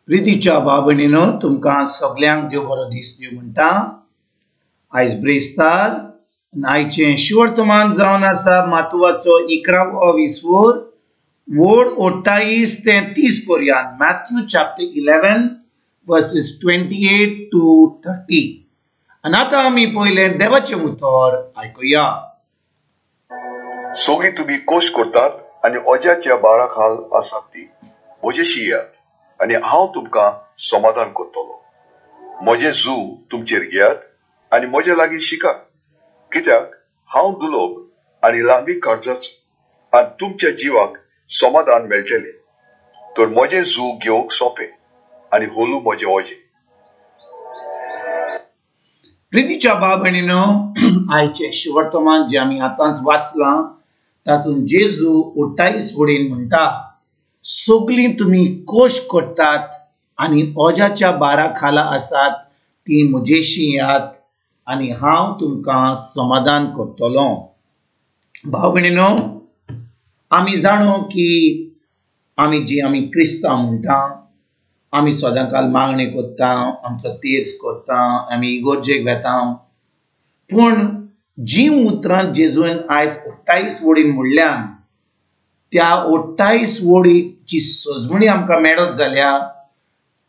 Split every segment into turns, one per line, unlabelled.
प्रितीच्या भाव-भयणीनो, तुमकां सगल्यांक देव बरो दीस दिवं म्हणटा. आयज ब्रेस्तार आयचें शिवर्तमान जावन आसा मातुवाचो 11वो विसवोर वोड 28 ते 30 पर्यंत. Matthew chapter 11 versus 28 to 30. आनी आतां आमी पयलें देवाचें उतर आयकुया.
सगळीं तुमी कोश करतात आनी अज्याच्या बारा खाल आसात ती म्हजेशी येयात आनी हांव तुमकां समाधान करतलो. म्हजें जू तुमचेर घेयात आनी म्हजे लागीं शिकात, कित्याक हांव दुलोब आनी लांबी काळजाचो आनी तुमच्या जिवाक समाधान मेळटलें. तर म्हजें जू घेवंक सोंपें आनी होलू म्हजें ओजें.
प्रितीच्या भाव भयणीनो, आयचें शिवर्तमान जें आमी आतांच वाचलां तातूंत जेजू 28 वडीन म्हणटा, सगलीं तुमी कोश करतात आनी ओजाच्या बारा खाला आसात ती म्हजेशी येयात आनी हांव तुमकां समाधान करतलो. भाव भयणीनो, आमी जाणो की आमी जी आमी क्रिस्तांव म्हणटा, आमी सदांकाल मागणी करता, आमचो तेर्स करता, आमी इगोर्जेक वेता. पूण जी उतरां जेजून आयज 28 वडीन म्हणल्यान त्या 28 वडीची सजमणी आमकां मेळत जाल्यार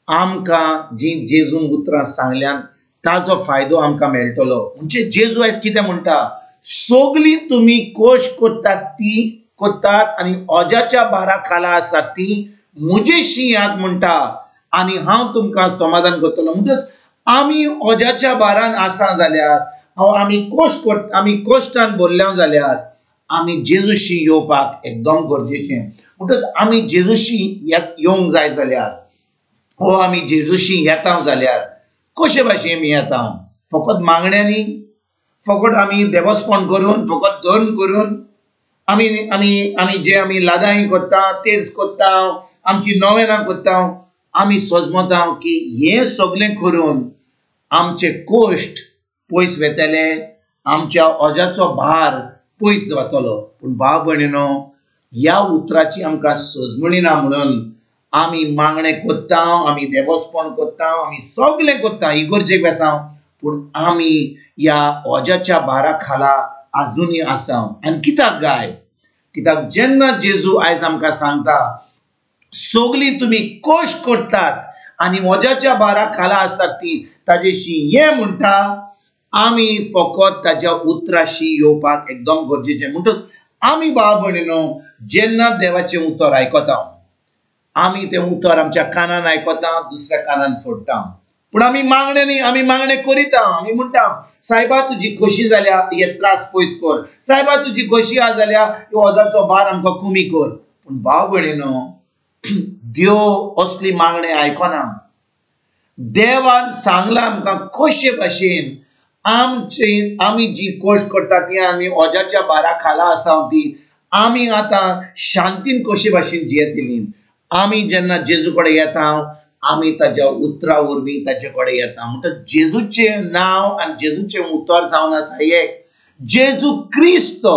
आमकां जी जेजून उतरां सांगल्यान ताजो फायदो आमकां मेळटलो. म्हणजे जेजू आयज कितें म्हणटा, सगलीं तुमी कोश करतात ती करतात आनी ओजाच्या बारा खाला आसात ती म्हजेशी याद म्हणटा आनी हांव तुमकां समाधान करतलो. म्हणटच आमी ओजाच्या बारान आसा जाल्यार आमी कोश आमी कोश्टान भरल्या जाल्यार आमी जेजूशी येवपाक एकदम गरजेचें. म्हणटच आमी जेजूशी येवंक जाय जाल्यार हो आमी जेजूशी येता जाल्यार कशे भाशेन आमी येता? फकत मागण्यांनी, फकत आमी देवस्पण करून, फकत धर्म करून आमी आमी आमी जे आमी लादाई करता, तेर्स करता, आमची नवेनां करता, आमी सजमता की हें सगळें करून आमचे कोश्ट पयस वेतले, आमच्या ओजाचो भार पयस वतलो. पूण भाव भयणीनो, ह्या उतराची आमकां सजमणी ना म्हणून आमी मागणें करता, आमी देवस्पण करता, आमी सगळें करता, इगोर्जेक वेता, पूण आमी ह्या ओजाच्या भारा खाला आजुनूय आसा. आनी कित्याक गाय? कित्याक जेन्ना जेजू आयज आमकां सांगता सगळीं तुमी कोश करतात आनी ओजाच्या भारा खाला आसतात ती ताजेशी हें म्हणटा, आमी फकत ताज्या उतराशी येवपाक एकदम गरजेचें. म्हणटच आमी भाव भयणीनो जेन्ना देवाचें उतर आयकता आमी तें उतर आमच्या कानान आयकता, दुसऱ्या कानान सोडटा. पूण आमी मागण्यांनी आमी मागणें करिता, आमी म्हणटा सायबा तुजी खोशी जाल्या हे त्रास पयस कर, सायबा तुजी खोशी आसा जाल्यार ह्यो ओजाचो भार आमकां कमी कर. पूण भाव भयणीनो, देव असली मागणें आयकना. देवान सांगलां आमकां कशे भाशेन आमचे आमी जी कोश करता ती आमी ओजाच्या बारा खाला आसा ती आमी आतां शांतीन कशे भाशेन जियेतली. आमी जेन्ना जेजू कडेन येता आमी ताज्या उतरा वरवीं ताजे कडेन येता. म्हणटच जेजूचें नांव आनी जेजूचें उतर जावन आसा एक जेजू क्रिस्त.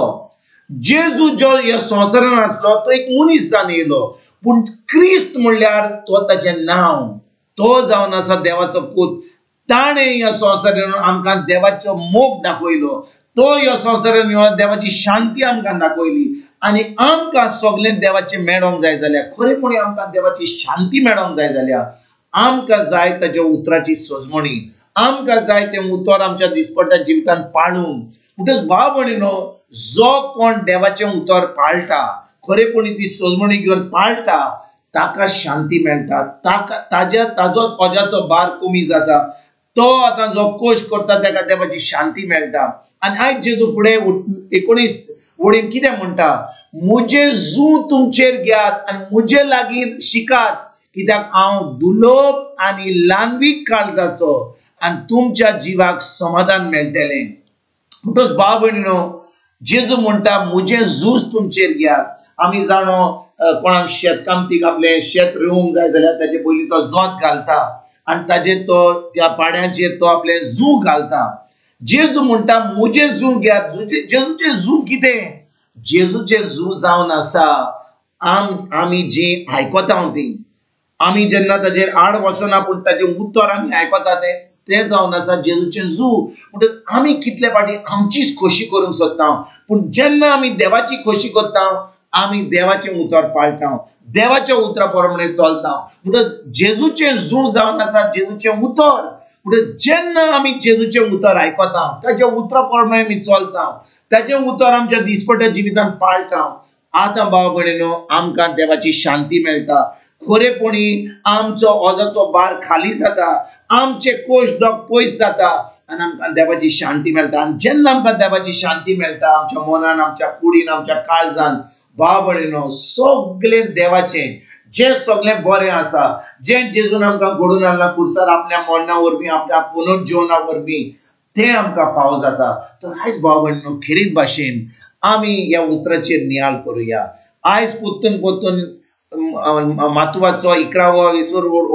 जेजू जो ह्या संवसारान आसलो तो एक मनीस जावन येयलो, पूण क्रिस्त म्हणल्यार तो ताजें नांव, तो जावन आसा देवाचो पूत. ताणें ह्या संवसारान आमकां देवाचो मोग दाखयलो, तो ह्या संवसारान येवन देवाची शांती आमकां दाखयली. आनी आमकां सगळें देवाचें मेळोंक जाय जाल्यार, खरेपणी आमकां देवाची शांती मेळोंक जाय जाल्यार आमकां जाय ताज्या उतराची सजमणी, आमकां जाय तें उतर आमच्या दिसपट्ट्या जिवितान पाळूंक. म्हणटच भाव भयणीनो, जो कोण देवाचें उतर पाळटा, खरेपणी ती सजमणी घेवन पाळटा, ताका शांती मेळटा, ताका ताज्या ताजोच ओजाचो भार कमी जाता, तो आतां जो कोश करता ताका देवाची शांती मेळटा. आनी आयज जेजू फुडें 19 वडीन कितें म्हणटा, म्हजें जू तुमचेर घेयात आनी म्हजे लागीं शिकात, कित्याक हांव दुलोब आनी ल्हानवीक काळजाचो आनी तुमच्या जिवाक समाधान मेळटलें. म्हणटच भाव भयणीनो, जेजू म्हणटा म्हजें झूज तुमचेर घेयात. आमी जाणो कोणाक शेतकामतीक आपलें शेत रोवंक जाय जाल्यार ताजे पयलीं तो जोत घालता आनी ताजेर तो त्या पाड्याचेर तो आपलें जू घालता. जेजू म्हणटा म्हजें जू घेयात. जेजूचें जू कितें? जेजूचें जू जावन आसा आमी जी आयकता ती आमी जेन्ना ताजेर आड वचना पूण ताजें उतर आमी आयकता तें जावन आसा जेजूचें जू। म्हणटच आमी कितले फावटी आमचीच खोशी करूंक सोदता, पूण जेन्ना आमी देवाची खोशी करता आमी देवाचें उतर पाळटा, देवाच्या उतरा प्रमाणे चलता। म्हणटच जेजूचें जू जावन आसा जेजूचें उतर। म्हणटच जेन्ना आमी जेजूचें उतर आयकता, ताच्या उतरा प्रमाणे आमी चलता, ताचें उतर आमच्या दिसपट्ट्या जिवितांत पाळटा, आतां भाव भयणीनो आमकां देवाची शांती मेळटा। खरेपणी आमचो ओजाचो भार खाली जाता, आमचे कोश दोग पयस जाता आनी आमकां देवाची शांती मेळटा। आनी जेन्ना आमकां देवाची शांती मेळटा आमच्या मनान, आमच्या कुडीन, आमच्या काळजान, भाव भयणीनो सगळें देवाचें जें सगळें बरें आसा, जें जेजून आमकां घडोवन हाडलां खुर्सार आपल्या मरणा वरवीं, आपल्या पुनर्जीवना वरवीं, तें आमकां फावो जाता। तर आयज भाव भयणीनो खेरीत भाशेन आमी ह्या उतराचेर नियाळ करुया। आयज पोत्तून पोत्तून मातुवाचो 11वो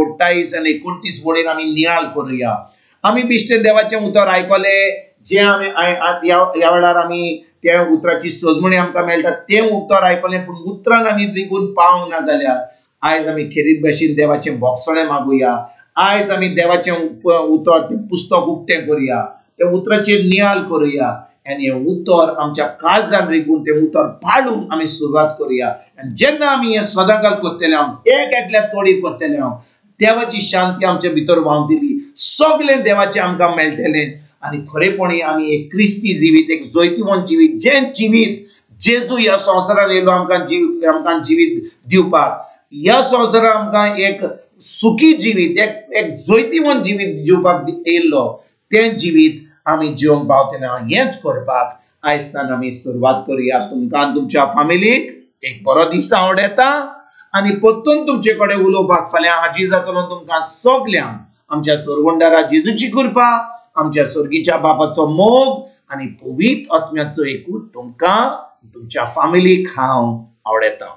28 आनी 29 वळीन आमी नियाळ करुया। आमी बिश्टे देवाचें उतर आयकलें, जें आमी ह्या वेळार आमी त्या उतराची सजमणी आमकां मेळटा तें उतर आयकलें, पूण उतरान आमी रिगून पावंक ना जाल्यार आयज आमी खेरीत भाशेन देवाचें भोगसणें मागुया। आयज आमी देवाचें उतर तें पुस्तक उक्तें करुया, त्या उतराचेर नियाळ करुया आनी हें उतर आमच्या काळजान रिगून तें उतर पाळून आमी सुरवात करुया। आनी जेन्ना आमी हें सदांकाल करतले हांव, एक एकल्या तोडी करतले हांव, देवाची शांती आमच्या भितर व्हांवतली, सगळें देवाचें आमकां मेळटलें आनी खरेपणी आमी एक क्रिस्ती जिवीत, एक जैतिवंत जिवीत, जें जिवीत जेजू ह्या संवसारान येयलो आमकां जिवीत दिवपाक, ह्या संवसारान आमकां एक सुखी जिवीत, एक जैतिवंत जिवीत दिवपाक येयल्लो, तें जिवीत आमी जिवंक पावतले। हेंच करपाक आयजतान आमी सुरवात करुया। तुमकां तुमच्या फामिलीक एक बरो दीस आवडटा आनी परतून तुमचे कडेन उलोवपाक फाल्यां हाजीर जातलो। तुमकां सगल्यांक आमच्या सोरवंडारा जेजूची कृपा, आमच्या स्वर्गीच्या बापाचो मोग आनी पवित्र आत्म्याचो एकूट तुमकां तुमच्या फामिलीक हांव आवडटा।